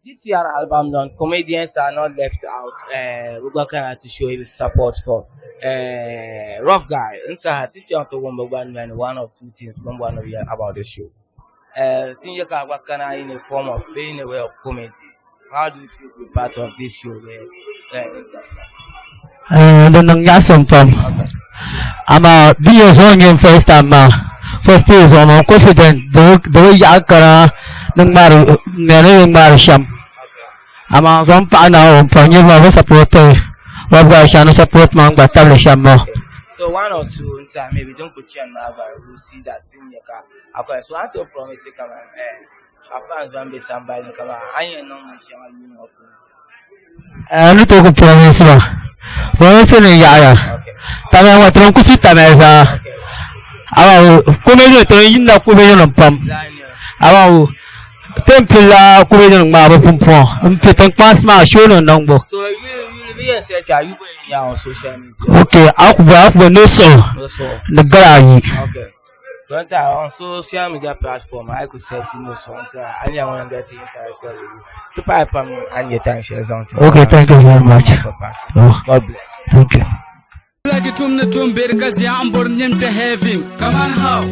GTR album launch, comedians are not left out. We gba kana to show his support for Ruff Guy. N saha ti chaŋ ti wum bi gba noli ni one or two things bini bɔri ni bi yɛli about the show. Ti nya ka a gba kana in a form of in a way of comedy. How do you feel to be part of this show? Where, Di niŋ nyaɣisim pam amaa di nyɛ zuɣu nyɛ n first time maa first day zuɣu maa n confident di bi yaɣi kana ni ŋmaari ŋmɛri ni ŋmaari shɛm amaa n zaŋ paɣa Naawuni pam niriba maa bi support Rough Guy shɛm ni support maa n gba tabili shɛm maa. So one or two n tiɛha maybe din ku chani maa gba we'll see that ti nya ka akwai so a tooi promise kaman eh a fans ban be sambani ni kaman a ni yɛn niŋ binshɛŋa yuuni ŋɔ puuni. N ni tooi ku promise ba promise ni yaɣaya tamali ŋɔ ti ku su tamali zaa amaa comedy ti yinda comedy nim pam amaa ti ni pilila comedy nim ŋmaabu pumpɔŋɔ n ti tinkpansi maa show nim niŋbu ok a ku bo no suhu ni gala ayi. So on social media platform, I could search you know something. I want to get interacted with you. To pipe and your time shares on. Okay, thank you very much. Oh. God bless. Thank you. Like tum na tum bir ka zia ambur nim to heaven. Come on how?